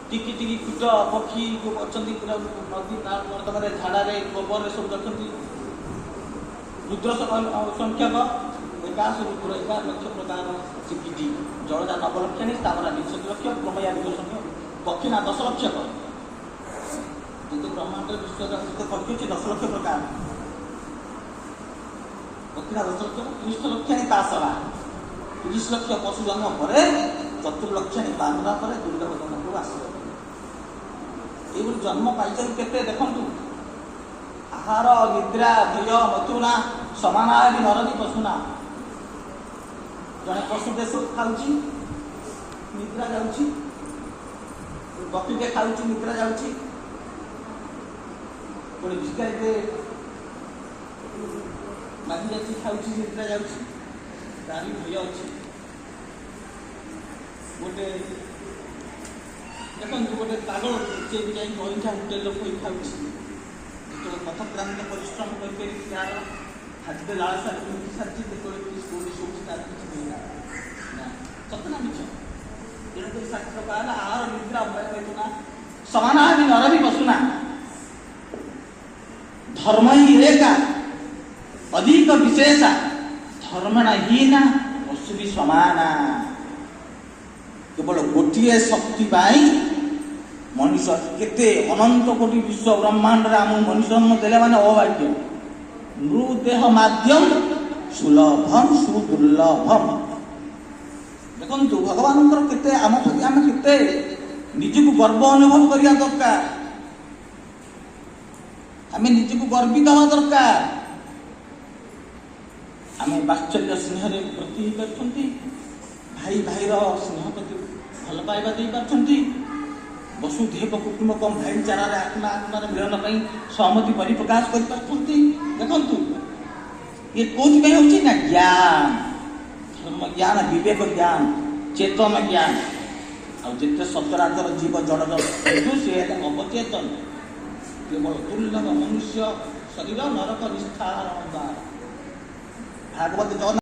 ଟିକି ଟିକି କୀଟ ପକ୍ଷୀ ଯୋଉ ଅଛନ୍ତି, ପୁରା ନଦୀ ନର୍ଦ୍ଦମାରେ, ଝାଡ଼ାରେ, ଗୋବରରେ ସବୁ ଅଛନ୍ତି। ରୁଦ୍ର ସଂଖ୍ୟକ 81 ରୁଦ୍ର, 11 ଲକ୍ଷ ପ୍ରକାର ଚିକିଟି। ଜଳଜା 9 ଲକ୍ଷାଣି, ସ୍ଥାବରା 20 ଲକ୍ଷ, ପ୍ରମୟା ସଂଖ୍ୟ, ପକ୍ଷୀ ନା 10 ଲକ୍ଷ। ଯେତେ ବ୍ରହ୍ମାଣ୍ଡରେ ବିଶ୍ୱ ଯେତେ ପକ୍ଷୀ ଅଛି, 10 ଲକ୍ଷ ପ୍ରକାର ପକ୍ଷୀ ନା 10 ଲକ୍ଷ। 30 ଲକ୍ଷାଣି ପାଶବା, 30 ଲକ୍ଷ ପଶୁ ଜନ୍ମ ପରେ, ଚତୁର୍ଲକ୍ଷାଣି ବାନରା ପରେ ଦୁର୍ଲଭ ଜନ୍ମକୁ ଆସିବ। ଏଇଭଳି ଜନ୍ମ ପାଇଛନ୍ତି କେତେ ଦେଖନ୍ତୁ। ଆହାର, ନିଦ୍ରା, ଭୟ, ମଥୁନା ସମାନାଦି ନରବି ପଶୁନା। ଜଣେ ପଶୁ ଦେଶ ଖାଉଛି, ନିଦ୍ରା ଯାଉଛି। ବକରୀଟେ ଖାଉଛି, ନିଦ୍ରା ଯାଉଛି। ଗୋଟେ ଭିକାରୀଟେ ମାଗି ଯାଉଛି, ଖାଉଛି, ନିଦ୍ରା ଯାଉଛି, ତାର ବି ଭୟ ଅଛି। ଗୋଟେ ଦେଖନ୍ତୁ, ଗୋଟେ ପାଗଳ ସେ ବି ଯାଇ ଗଇଁଠା ହୋଟେଲରେ ଖୋଇ ଖାଉଛି। ଯେତେବେଳେ ପଥକ୍ରାନ୍ତ ପରିଶ୍ରମ କରିକରି ତାର ଖାଦ୍ୟ ଲାଳସା ଉଠି ସାରିଛି, ଯେତେବେଳେ କୋଉଠି ଶୋଉଛି, ତାର କିଛି ମିଳିଲା ନା। ସତ ନା ମିଛ? ତେଣୁକରି ଶାସ୍ତ୍ର କହିଲା, ଆହାର, ନିଦ୍ରା, ଭୟ, ମୈଥୁନା ସମାନାଦି ନରବି ପଶୁନା। ଧର୍ମ ହିଁ ଏକା ଅଧିକ ବିଶେଷା, ଧର୍ମେଣ ହୀନା ପଶୁ ବି ସମାନା। କେବଳ ଗୋଟିଏ ଶକ୍ତି ପାଇଁ ମଣିଷ କେତେ ଅନନ୍ତ କୋଟି ବିଶ୍ୱ ବ୍ରହ୍ମାଣ୍ଡରେ ଆମକୁ ମଣିଷ ଜନ୍ମ ଦେଲେ, ମାନେ ଅଭାଗ୍ୟ। ନୃଦେହ ମାଧ୍ୟମ ସୁଲଭମ ସୁଦୁର୍ଲଭମ। ଦେଖନ୍ତୁ, ଭଗବାନଙ୍କର କେତେ ଆମ ପ୍ରତି, ଆମେ କେତେ ନିଜକୁ ଗର୍ବ ଅନୁଭବ କରିବା ଦରକାର। ଆମେ ନିଜକୁ ଗର୍ବିତ ହେବା ଦରକାର। ଆମେ ବାତ୍ସଲ୍ୟ ସ୍ନେହରେ ବ୍ରତୀ ହେଇପାରୁଛନ୍ତି, ଭାଇ ଭାଇର ସ୍ନେହ ପ୍ରତି ଭଲ ପାଇବା ଦେଇପାରୁଛନ୍ତି, ବସୁଧୈବ କୁଟୁମ୍ବକମ ଭାଇଚାରାରେ ଆତ୍ମା ଆତ୍ମାର ମିଳନ ପାଇଁ ସହମତି ପରିପ୍ରକାଶ କରିପାରୁଛନ୍ତି। ଦେଖନ୍ତୁ, ଇଏ କୋଉଥିପାଇଁ ହେଉଛି ନା ଜ୍ଞାନ, ଧର୍ମ ଜ୍ଞାନ, ବିବେକ ଜ୍ଞାନ, ଚେତନ ଜ୍ଞାନ। ଆଉ ଯେତେ ସଚରାଚର ଜୀବ ଜଡ଼ ଜନ୍ତୁ, ସେ ହେଲେ ଅବଚେତନ। କେବଳ ଦୁର୍ଲଭ ମନୁଷ୍ୟ ଶରୀର ନରକ ନିସ୍ତାରଣ ଦ୍ୱାର। ଭାଗବତ ଜଗନ୍ନାଥ